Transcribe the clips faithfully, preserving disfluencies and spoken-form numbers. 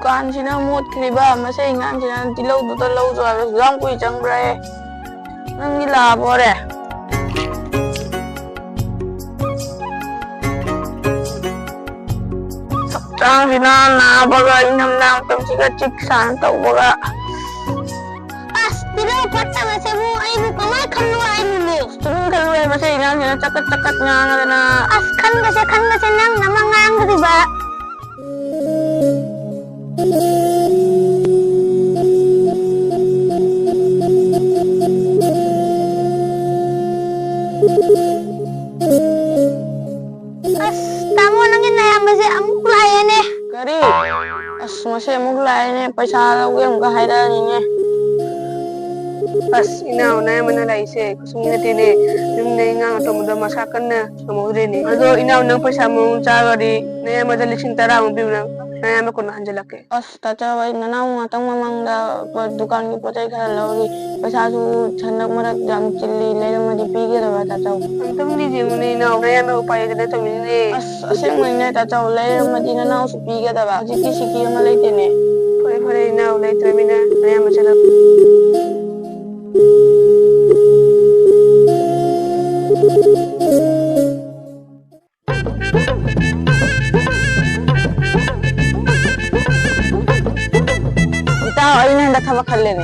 ꯗꯨꯀꯥꯟꯁꯤꯅ ꯃꯣꯠꯈ꯭ꯔꯤꯕ, ꯃꯁꯤ ꯑꯉꯥꯡꯁꯤꯅ ꯇꯤꯜꯍꯧꯗꯨꯗ ꯂꯧꯁꯨ ꯍꯥꯏꯕꯁꯨ ꯌꯥꯝ ꯀꯨꯏ ꯆꯪꯕ꯭ꯔꯥꯍꯦ꯫ ꯅꯪꯗꯤ ꯂꯥꯛꯑꯕꯣꯔꯦ? ꯍꯛꯆꯥꯡꯁꯤꯅ ꯅꯥꯕꯒ, ꯏꯅꯝ ꯅꯥ ꯃꯇꯝꯁꯤꯒ ꯆꯤꯛ ꯁꯥꯟ ꯇꯧꯕꯒ꯫ ꯑꯁ, ꯇꯤꯜꯍꯧ ꯐꯠꯇꯕꯁꯤꯕꯨ ꯑꯩꯕꯨ ꯀꯃꯥꯏ ꯈꯜꯂꯨ ꯍꯥꯏꯅꯣꯅꯦ? ꯇꯨꯃꯤꯟ ꯈꯜꯂꯨꯍꯦ, ꯃꯁꯤ ꯑꯉꯥꯡꯁꯤꯅ ꯆꯀꯠ ꯆꯀꯠ ꯉꯥꯡꯉꯗꯅ꯫ ꯑꯁ, ꯈꯟꯒꯁꯦ, ꯈꯟꯒꯁꯦ, ꯅꯪꯅ ꯑꯃ ꯉꯥꯡꯒꯗꯣꯏꯕ꯫ ꯑꯁ, ꯇꯥꯃꯣ, ꯅꯪꯒꯤ ꯅꯌꯥꯝꯕꯁꯦ ꯑꯃꯨꯛ ꯂꯥꯛꯑꯦꯅꯦ꯫ ꯀꯔꯤ? ꯑꯁ, ꯃꯁꯤ ꯑꯃꯨꯛ ꯂꯥꯛꯑꯦꯅꯦ, ꯄꯩꯁꯥ ꯂꯧꯒꯦ ꯑꯃꯨꯛꯀ ꯍꯥꯏꯔꯛꯑꯅꯤꯅꯦ꯫ ꯑꯁ, ꯏꯅꯥꯎ, ꯅꯌꯥꯝꯕꯅ ꯂꯥꯛꯏꯁꯦ ꯀꯩꯁꯨꯝ ꯅꯠꯇꯦꯅꯦ꯫ ꯌꯨꯝꯗ ꯏꯟꯉꯥꯡ ꯑꯊꯣꯡꯕꯗꯣ ꯃꯁꯥ ꯀꯟꯅ ꯉꯝꯍꯧꯗ꯭ꯔꯦꯅꯦ꯫ ꯑꯗꯣ ꯏꯅꯥꯎ, ꯅꯪ ꯄꯩꯁꯥ ꯃꯑꯣꯡ ꯆꯥꯔꯒꯗꯤ ꯅꯌꯥꯝꯕꯗ ꯂꯤꯁꯤꯡ ꯇꯔꯥꯃꯨꯛ ꯄꯤꯌꯨ ꯅꯪ꯫ ꯅꯌꯥꯝꯕ ꯀꯣꯟꯅ ꯍꯟꯖꯤꯜꯂꯛꯀꯦ꯫ ꯑꯁ, ꯇꯥꯆꯧ, ꯑꯩ ꯅꯅꯥꯎ ꯉꯥꯛꯇꯪ ꯃꯃꯥꯡꯗ ꯄ-, ꯗꯨꯀꯥꯟꯒꯤ ꯄꯣꯠ ꯆꯩ ꯈꯔ ꯂꯧꯔꯤ꯫ ꯄꯩꯁꯥꯁꯨ ꯍꯟꯗꯛ ꯃꯔꯛ ꯌꯥꯝ ꯆꯤꯜꯂꯤ, ꯂꯩꯔꯝꯃꯗꯤ ꯄꯤꯒꯗꯕ, ꯇꯥꯆꯧ꯫ ꯑꯝꯇꯪꯗꯤ ꯌꯦꯡꯉꯨꯅꯦ, ꯏꯅꯥꯎ꯫ ꯅꯌꯥꯝꯕ ꯎꯄꯥꯏ ꯂꯩꯇꯗꯅ ꯇꯧꯔꯤꯅꯤꯅꯦ꯫ ꯑꯁ, ꯑꯁꯦꯡꯕꯩꯅꯦ, ꯇꯥꯆꯧ꯫ ꯂꯩꯔꯝꯃꯗꯤ ꯅꯅꯥꯎꯁꯨ ꯄꯤꯒꯗꯕ꯫ ꯍꯧꯖꯤꯛꯇꯤ ꯁꯤꯀꯤ ꯑꯃ ꯂꯩꯇꯦꯅꯦ꯫ ꯐꯔꯦ, ꯐꯔꯦ, ꯏꯅꯥꯎ꯫ ꯂꯩꯇ꯭ꯔꯕꯅꯤꯅ ꯅꯌꯥꯝꯕ ꯆꯠꯂꯣ꯫ ꯏꯇꯥꯎ, ꯑꯩꯅ ꯍꯟꯗꯛ ꯊꯕꯛ ꯈꯜꯂꯦꯅꯦ꯫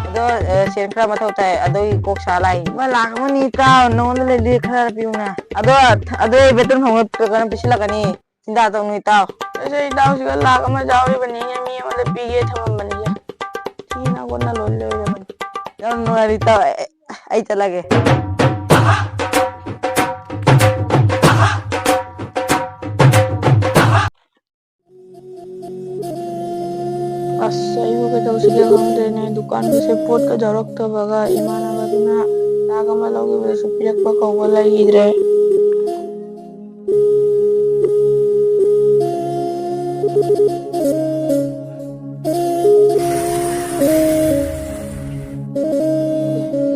ꯑꯗꯣ, ꯑ, ꯁꯦꯟ ꯈꯔ ꯃꯊꯧ ꯇꯥꯏ, ꯑꯗꯨꯒꯤ ꯀꯣꯛ ꯁꯥ ꯂꯥꯛꯏ꯫ ꯂꯨꯄꯥ ꯂꯥꯛ ꯑꯃꯅꯤ ꯏꯇꯥꯎ, ꯅꯉꯣꯟꯗ ꯂꯩꯔꯗꯤ ꯈꯔ ꯄꯤꯌꯨꯅ꯫ ꯑꯗꯣ, ꯑꯗꯣ ꯑꯩ ꯕꯦꯇꯣꯟ ꯐꯪꯕ ꯀꯩꯅꯣ ꯄꯤꯁꯤꯜꯂꯛꯀꯅꯤ꯫ ꯆꯤꯟꯗꯥ ꯇꯧꯅꯨ ꯏꯇꯥꯎ꯫ ꯑꯩꯁꯦ ꯏꯇꯥꯎꯁꯤꯒ ꯂꯥꯛ ꯑꯃ ꯌꯥꯎꯔꯤꯕꯅꯤꯅꯦ, ꯃꯤ ꯑꯃꯗ ꯄꯤꯒꯦ ꯊꯝꯃꯝꯕꯅꯤꯅꯦ꯫ ꯊꯤꯅ ꯀꯣꯟꯅ ꯂꯣꯏ ꯂꯣꯏꯔꯕꯅꯤ꯫ ꯌꯥꯝ ꯅꯨꯡꯉꯥꯏꯔꯦ ꯏꯇꯥꯎ꯫ ꯑꯩ ꯆꯠꯂꯒꯦ꯫ ꯑꯁ, ꯑꯩꯕꯨ ꯀꯩꯗꯧꯁꯤꯒꯦ ꯈꯪꯗ꯭ꯔꯦꯅꯦ꯫ ꯗꯨꯀꯥꯟꯒꯤꯁꯦ ꯄꯣꯠꯀ ꯌꯧꯔꯛꯇꯕꯒ, ꯏꯃꯥꯟꯅꯕꯗꯨꯅ ꯂꯥꯛ ꯑꯃ ꯂꯧꯈꯤꯕꯗꯨꯁꯨ ꯄꯤꯔꯛꯄ ꯀꯧꯕ ꯂꯩꯈꯤꯗ꯭ꯔꯦ꯫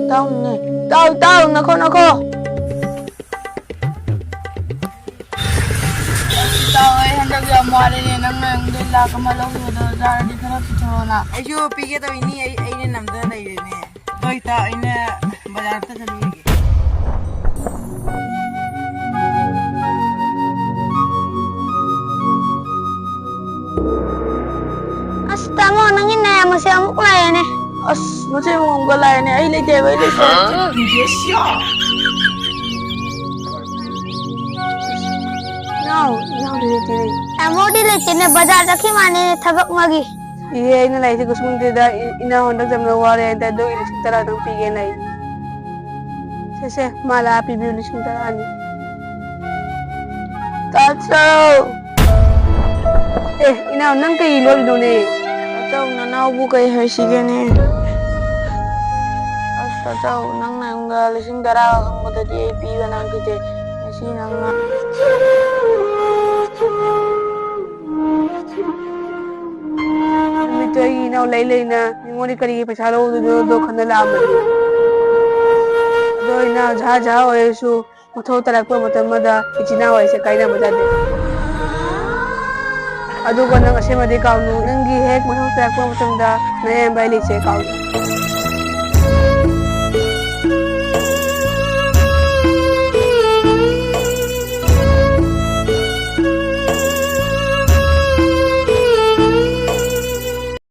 ꯏꯇꯥꯎꯅꯦ꯫ ꯏꯇꯥꯎ, ꯏꯇꯥꯎ, ꯅꯈꯣ, ꯅꯈꯣ꯫ ꯏꯇꯥꯎ, ꯑꯩ ꯍꯟꯗꯛ ꯌꯥꯝ ꯋꯥꯔꯦꯅꯦ꯫ ꯆꯥꯛ ꯑꯃ ꯂꯧꯔꯨꯕꯗꯣ ꯆꯥꯔꯗꯤ ꯈꯔ ꯄꯤꯊꯣꯔꯛꯑꯣꯅ꯫ ꯑꯩꯁꯨ ꯄꯤꯒꯦ ꯇꯧꯔꯤꯅꯤ, ꯑꯩ, ꯑꯩꯅ ꯅꯝꯗꯅ ꯂꯩꯔꯦꯅꯦ꯫ ꯍꯣꯏ, ꯏꯇꯥꯎ, ꯑꯩꯅ ꯕꯖꯥꯔ ꯑꯝꯇ ꯆꯠꯂꯨꯈꯤꯒꯦ꯫ ꯑꯁ, ꯇꯥꯃꯣ, ꯅꯪꯒꯤ ꯅꯌꯥꯝꯕꯁꯦ ꯑꯃꯨꯛ ꯂꯥꯛꯑꯦꯅꯦ꯫ ꯑꯁ, ꯃꯆꯦ ꯑꯃꯨꯛ ꯑꯃꯨꯛꯀ ꯂꯥꯛꯑꯦꯅꯦ꯫ ꯑꯩ ꯂꯩꯇꯦꯕ, ꯑꯩ ꯂꯩꯇꯦ꯫ ꯍꯥ? ꯏꯅꯥꯎ, ꯏꯅꯥꯎꯗꯤ ꯂꯩꯇꯦꯅꯦ꯫ ꯇꯥꯃꯣꯗꯤ ꯂꯩꯇꯦꯅꯦ, ꯕꯖꯥꯔ ꯆꯠꯈꯤ ꯃꯥꯅꯦ, ꯊꯕꯛ ꯑꯃꯒꯤ꯫ ꯏꯍꯦ, ꯑꯩꯅ ꯂꯩꯔꯤꯁꯦ ꯀꯩꯁꯨ ꯈꯪꯗꯦꯗ꯫ ꯏ-, ꯏꯅꯥꯎ ꯍꯟꯗꯛ ꯌꯥꯝꯅ ꯋꯥꯔꯦ, ꯑꯗꯨꯒꯤ ꯂꯤꯁꯤꯡ ꯇꯔꯥꯗꯪ ꯄꯤꯒꯦꯅ ꯂꯩ꯫ ꯁꯦ, ꯁꯦ, ꯃꯥ ꯂꯥꯛꯑ ꯄꯤꯕꯤꯌꯨ, ꯂꯤꯁꯤꯡ ꯇꯔꯥꯅꯤ꯫ ꯇꯥꯆꯧ! ꯑꯦ, ꯏꯅꯥꯎ, ꯅꯪ ꯀꯩ ꯂꯣꯜꯂꯤꯅꯣꯅꯦ? ꯇꯥꯆꯧ, ꯅꯅꯥꯎꯕꯨ ꯀꯩ ꯍꯥꯏꯁꯤꯒꯦꯅꯦ? ꯑꯁ, ꯇꯥꯆꯧ, ꯅꯪꯅ ꯑꯩꯉꯣꯟꯗ ꯂꯤꯁꯤꯡ ꯇꯔꯥ ꯍꯪꯕꯗꯗꯤ ꯑꯩ ꯄꯤꯕ ꯅꯪꯈꯤꯗꯦ꯫ ꯉꯁꯤ ꯅꯪꯅ ꯅꯨꯃꯤꯠꯇꯨ ꯑꯩꯒꯤ ꯏꯅꯥꯎ ꯂꯩ ꯂꯩꯅ ꯃꯤꯉꯣꯟꯗ ꯀꯔꯤꯒꯤ ꯄꯩꯁꯥ ꯂꯧꯗꯣꯏꯅꯣꯗꯣ ꯈꯟꯅ ꯂꯥꯛꯑꯝꯕꯅꯤ꯫ ꯑꯗꯣ ꯏꯅꯥꯎ ꯖꯍꯥ ꯖꯍꯥ ꯑꯣꯏꯔꯁꯨ ꯃꯊꯧ ꯇꯥꯔꯛꯄ ꯃꯇꯝ ꯑꯃꯗ ꯏꯆꯤꯟ ꯏꯅꯥꯎ ꯍꯥꯏꯁꯦ ꯀꯥꯏꯅꯕ ꯌꯥꯗꯦ꯫ ꯑꯗꯨꯒ ꯅꯪ ꯑꯁꯦꯡꯕꯗꯤ ꯀꯥꯎꯅꯨ, ꯅꯪꯒꯤ ꯍꯦꯛ ꯃꯊꯧ ꯇꯥꯔꯛꯄ ꯃꯇꯝꯗ ꯅꯌꯥꯝꯕ ꯑꯩ ꯂꯩꯁꯦ ꯀꯥꯎꯅꯨ꯫